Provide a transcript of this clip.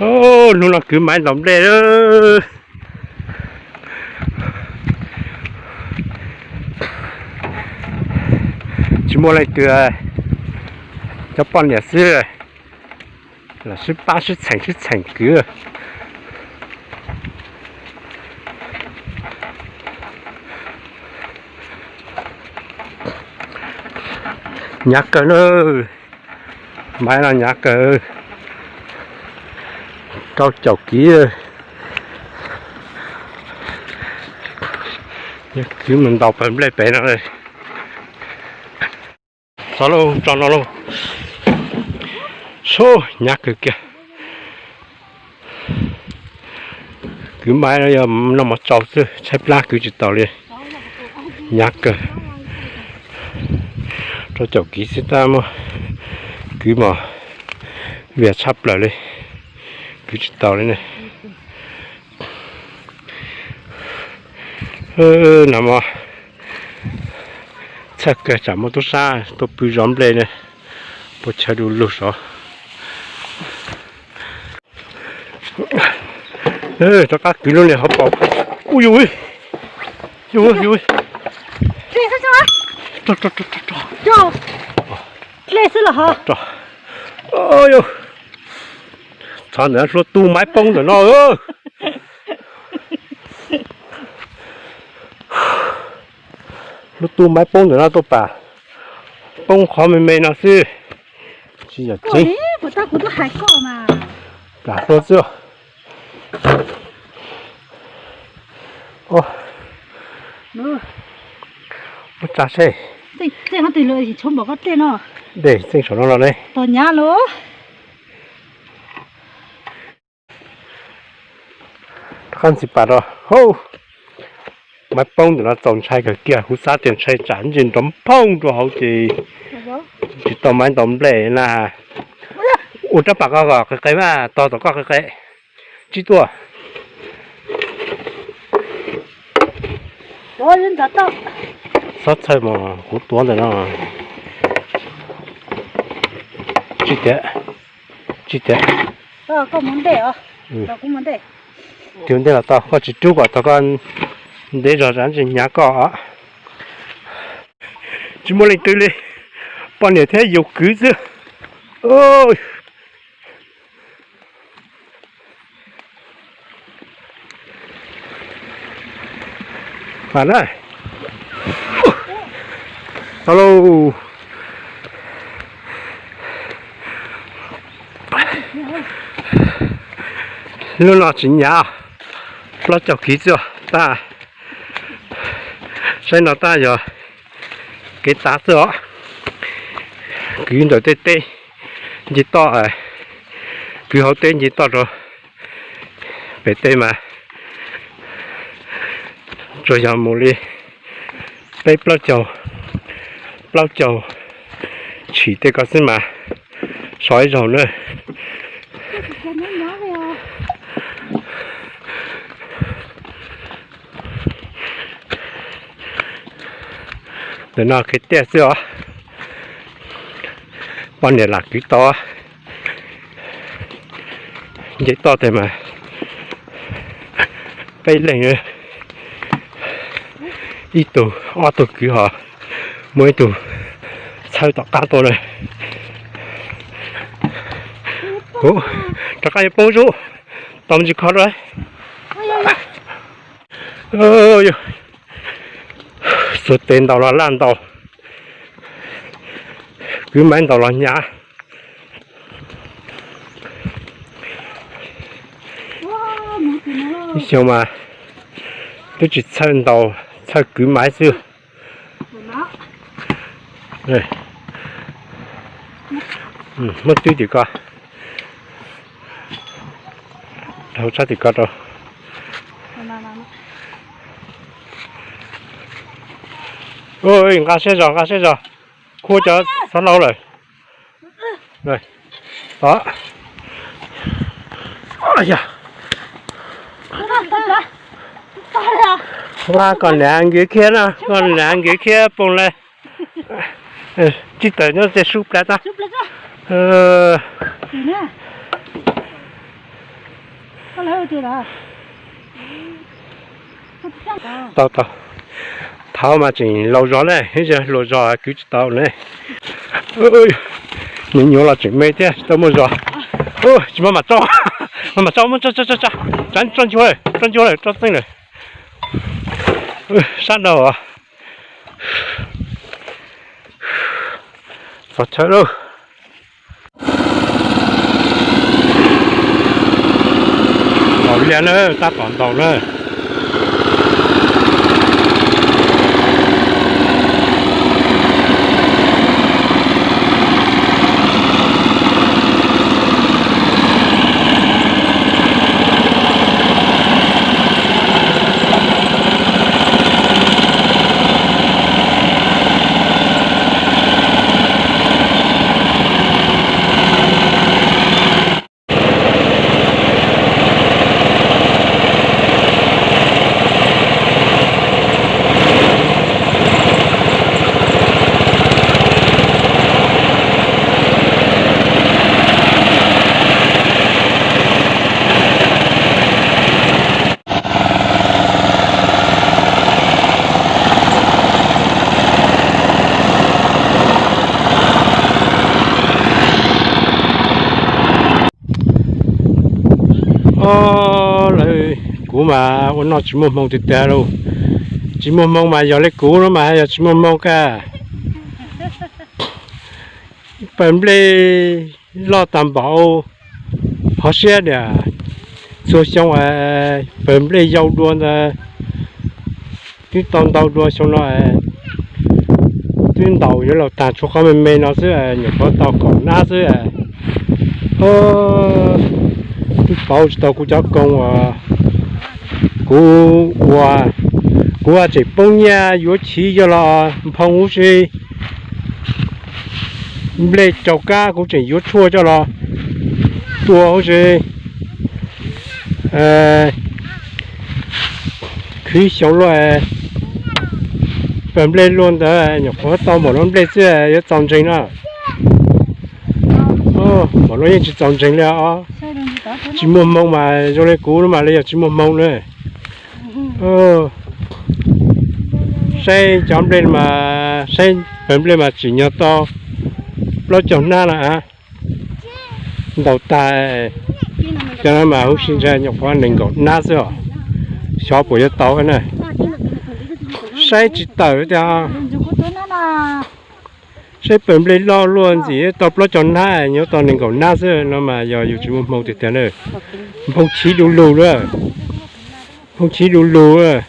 Hnub no kwv maiv ntaus nplej lawm. Tsis muaj leej twg, cov poj niam xwb, lam sib pab sib txheem sib txheem kwv. Hnyav kawg na, maiv no hnyav kawg, rau caum kiv. Kwv mus ntaus pawg nplej pem no. Txog lauj, tso no lauj. Sub, hnyav kawg kiag. Kwv maiv no yog noj mov tsau xwb, tshaib plab kwv tsis tau li. Hnyav kawg. Rau caum kiv xwb tab muaj kwv mas vias tshaj plaws li, kwv tsis tau li ne. No mas txhawj kawg, tsam muaj tub sab tuaj pw zov nplej ne, puas chaw du lug sov. Rov qab kwv lub niag hauv paus. Ui, ua, ua, txhob ntawm no, hlua tu maiv poob ntawm no. Hlua tu maiv poob ntawm no tuaj pam, poob qhov me me no xwb. Tsis yog tseeb, plam hlua xwb. Ua tsa seb. Dej txeej saum no los ne. Rov qab ntxiv pas rau hauv. Maiv poob ntawm no txaus ntshai kawg kiag, kuv xav tias ntshai tsam ntsis nrov phooj rau hauv ces tsis tau maiv ntaus nplej na. Ua rab pas koj kom qis qis mas, tog tom koj qis qis. Tsib tuaj. Txhob txhawj mas kuv tuav ntawm no. Tsis tias, tsis tias. Tus ntej los tau, koj tsis rub kom tau koj ntev zog tsam ntsis hnyav koj. Tsis muaj leej twg li, poj niam thiab yus kwv xwb. Mas na, tau lauj. Lub no tsis hnyav, plaub caug kiv xwb tab. Saib no tab yog kev tav xwb os. Kwv ntawm tej teb nce toj, kwv hauv teb nce toj rau pem teb mas tsuas yog mus li peb plaub caug, plaub caug tshim tej ko xwb mas sov ib zaug na. Ntawm no kev tiaj xwb os. Poj niam lam kwv tau. Nce toj tes mas peb leeg, ib tug ob tug kwv ho muaj ib tug txhawb tom qab tuaj na. Rov qab yuav poob sub, tau me ntsis kho rau. Xuas tes ntaus los laj ntaus, kwv maiv ntaus los hnyav. Ib xyoo mas twb tsis txhawj ntaus, txhawj kwv maiv xwb. Muab twb tim ko, rau tshab tim ko rau. Nqa siab zog, nqa siab zog, khuab cov xov laub lawm. Ua koj niam nkiv khiab na, koj niam nkiv khiab poob lawm. Tsib tawm nyob tej sub plab tag. Ua, Tau, tau. Thaum mas tseem laus zog ne, ib zaug hluas zog kwv tsis tau ne. Nyuam nyuav los tseem me thiab tsis tau muaj zog. Tsis maj mam tso, maj mam tso, muab tso, tso, tso, tso, tso ncuag lawm, tso ncuag lawm, tso txeej lawm. Sab nraud os. Txog chaw lauj. Ntaus liaj na, tab tom ntaus na. Ob, lawv kuv mas ua noj tsis muaj hmoo tiag tiag lauj. Tsis muaj hmoo mas yog li kuv no mas yog tsis muaj hmoo kag. Pawg nplej loj tag npaum hov siab niam. Txhua xyoo pawg nplej yau dua ntawd twb tau ntau dua, xyoo no twb ntaus yuav luag tag tshuav qhov me me no xwb, nyuam qhuav tau kaum nab xwb. Twb pauv tsis tau kuv cov koob uas kuv ua, kuv tseem poob nyiaj yuav chiv coj los nphoo huv si. Nplej raug kab kuv tseem yuav tshuaj coj los tua huv si. Khwv xyoo luaj, pawg nplej luaj ntawd nyuam qhuav tau npaum no nplej xwb yuav txaus ntseeg na. Npaum no yeej tsis txaus ntseeg li os. Tsis muaj hmoo mas zoo li kuv no mas li yog tsis muaj hmoo na. Saib cov nplej mas, saib pawg nplej mas tsim nyog tau plaub caug nab na. Ntaus tag cov no mas huv si ntshai nyuam qhuav nees nkaum nab xwb os. Xyov puas yuav tau na. Saib tsis tawm tiag. Saib pawg nplej loj luaj ntxim tau plaub caug nab, nyob tau nees nkaum nab xwb no mas yog yus tsis muaj hmoo tiag tiag na. Nphoo chiv du lug lawm. Nphoo chiv du lug lawm.